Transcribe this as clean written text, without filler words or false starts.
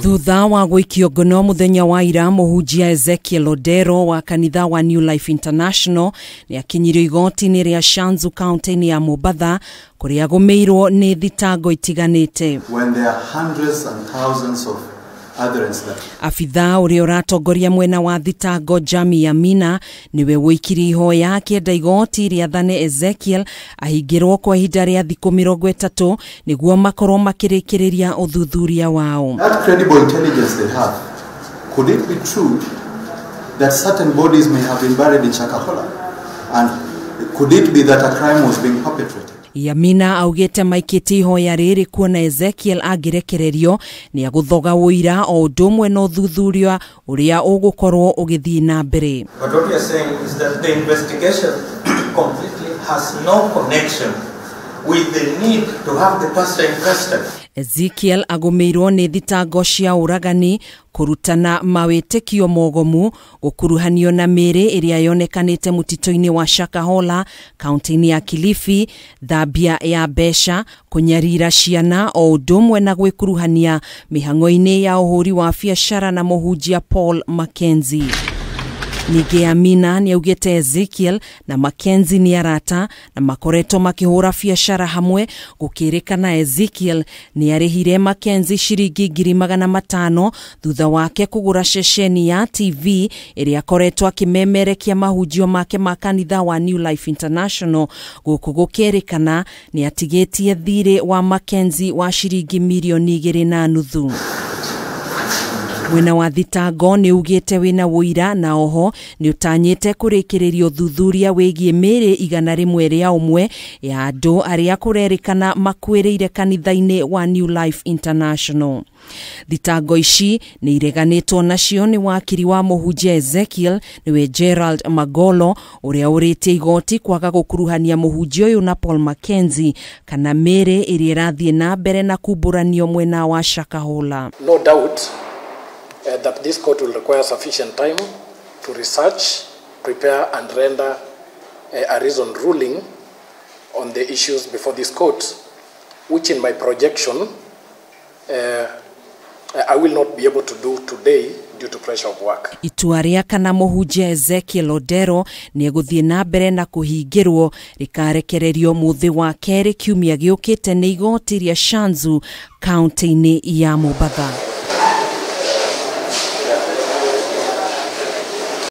Thutha wa gwikio ngono muthenya wa ira, muhunjia Ezekiel Odero wa kanitha wa New Life International ni akinyirio igoti-inĩ rĩa Shanzu kaunti-inĩ ya Mombatha kuria agũmĩirwo nĩ thitango itiganĩte. When there are hundreds and thousands of Abithaa ũrĩa ũratongoria mwena wa thitango Jami Amina niwe wũikirie ihoya akĩenda igoti rĩathane Ezekiel ahingĩrwo kwa ihinda rĩa thikũ 30 nĩguo makorwo makĩrĩkĩrĩria ũthuthuria wao. That credible intelligence they have, could it be true that certain bodies may have been buried in Shakahola, and could it be that a crime was being perpetrated? Yamina augite maikĩtie ihoya rĩrĩ kuona Ezekiel angĩrekererio nĩ agũthoga ũira o ũndũ ũmwe na ũthuthuria ũrĩa ũgũkorwo ũgĩthiĩ na mbere. But what we are saying is that the investigation completely has no connection with the need to have the pastor in custody. Ezekiel agũmĩirwo nĩ thitango cia ũragani, kũrutana mawĩtĩkio mogomu, gũkuruhanio na mĩĩrĩ ĩrĩa yonekanĩte mũtitũ-inĩ wa Shakahola kaunti-inĩ ya Kilifi, thambia ya mbeca, kũnyarira ciana o ũndũ ũmwe na gwĩkuruhania mĩhang'o-inĩ ya ũhũri wa biacara na mũhunjia Paul Mackenzie. Ningĩ Amina nĩaugĩte Ezekiel na Mackenzie nĩ arata na makoretwo makĩhũra biacara hamwe, gũkĩrĩkana Ezekiel nĩarĩhire Mackenzie ciringi 500,000 thutha wake kũgũra ceceni ya TV ĩrĩa akoretwo akĩmemerekia mahunjio make ma kanitha wa New Life International. Gũkũ gũkĩrĩkana nĩatigĩtie thirĩ wa Mackenzie wa ciringi mirioni 2.5. Mwena wa thitango nĩ ugĩte wĩna ũira na oho nĩ ũtanyĩte kũrĩkĩrĩria ũthuthuria wĩgiĩ mĩĩrĩ 101 ya andũ arĩa kũrerĩkana makuĩrĩire kanitha-inĩ wa New Life International. Thitango ici nĩ ireganĩtwo nacio nĩ wakiri wa mũhunjia Ezekiel nĩwe Gerald Magolo ũrĩa ũrĩtie igoti kwaga gũkuruhania mũhunjia ũyũ na Paul Mackenzie kana mĩĩrĩ ĩrĩa ĩrathiĩ na mbere na kumbũranio mwena wa Shakahola. No doubt that this court will require sufficient time to research, prepare and render a reasoned ruling on the issues before this court, which in my projection I will not be able to do today due to pressure of work. Itua rĩa kana mũhunjia Ezekiel Odero nĩ egũthiĩ na mbere na kũhingĩrwo rĩkarekererio mũthĩ wa kerĩ kiumia gĩũkĩte nĩ igoti rĩa Shanzu kaunti-inĩ ya Mombatha.